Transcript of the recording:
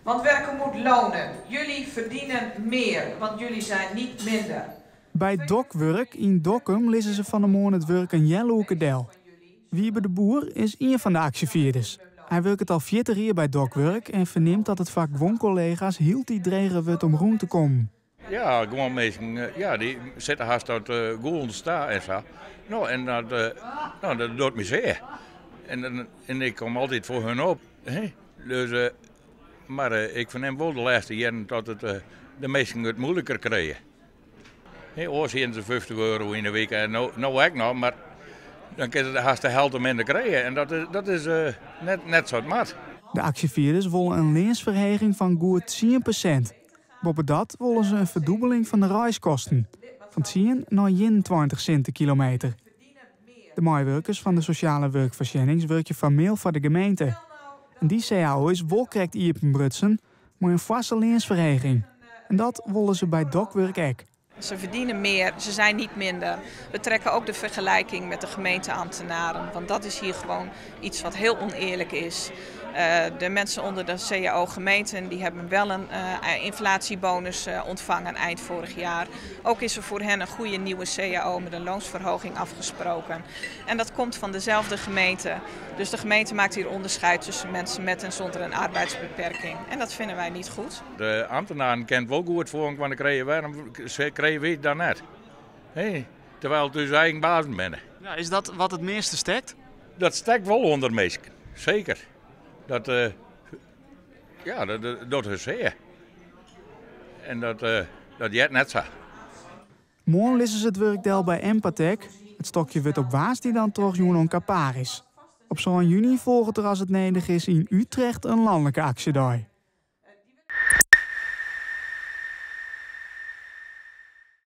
Want werken moet lonen. Jullie verdienen meer, want jullie zijn niet minder. By Dokwurk yn Dokkum lizze se fan 'e moarn it wurk in healoerke del. Wiebe de Boer is ien fan de aksjefierders. Hy wurket al 40 jier by Dokwurk en fernimt dat it foar guon kollega's hieltyd dreger wurdt om rûn te kommen. Ja, guon minsken eh, ja, dy sitte hast tot uh, gûlen ta en sa. No, en dat, uh, no, dat docht my sear. En, en ik kom altyd foar hun op. Hè? Dus, uh, mar ik fernim wol de lêste jierren dat it, de minsken it muoiliker krije. Hè, oars hiene se 50 euro yn 'e wike en no, no ek noch, mar dan kinne se hast de helte minder krije. En dat is net sa't it moat. De aksjefierders wolle in leansferheging fan goed 10%. Boppedat wolle se in ferdûbeling fan de reiskosten, fan 10 nei 21 sint de kilometer. De meiwurkers fan de sosjale wurkfoarsjennings wurkje formeel foar de gemeente. En dy cao is wol krekt iepenbrutsen mei in foarse leansferheging. En dat wolle se by Dokwurk ek. Ze verdienen meer, ze zijn niet minder. We trekken ook de vergelijking met de gemeenteambtenaren, want dat is hier gewoon iets wat heel oneerlijk is. De mensen onder de CAO-gemeenten die hebben wel een inflatiebonus ontvangen eind vorig jaar. Ook is er voor hen een goede nieuwe CAO met een loonsverhoging afgesproken. En dat komt van dezelfde gemeente. Dus de gemeente maakt hier onderscheid tussen mensen met en zonder een arbeidsbeperking. En dat vinden wij niet goed. De ambtenaren kent wol goed foar, want dan krije wêrom krije wy it dan net? Hè? Terwijl it ús eigen bazen binne. Ja, is dat wat it measte stekt? Dat stekt wol ûnder minsken, seker. Dat, ja, dat docht har sear. En dat, dat heart net sa. Moarn lizze se it wurk del by Empatec. It stokje wurdt op woansdei dan trochjûn oan Caparis. Op 7 juny folget der as it nedich is yn Utrecht in lanlike aksjedei.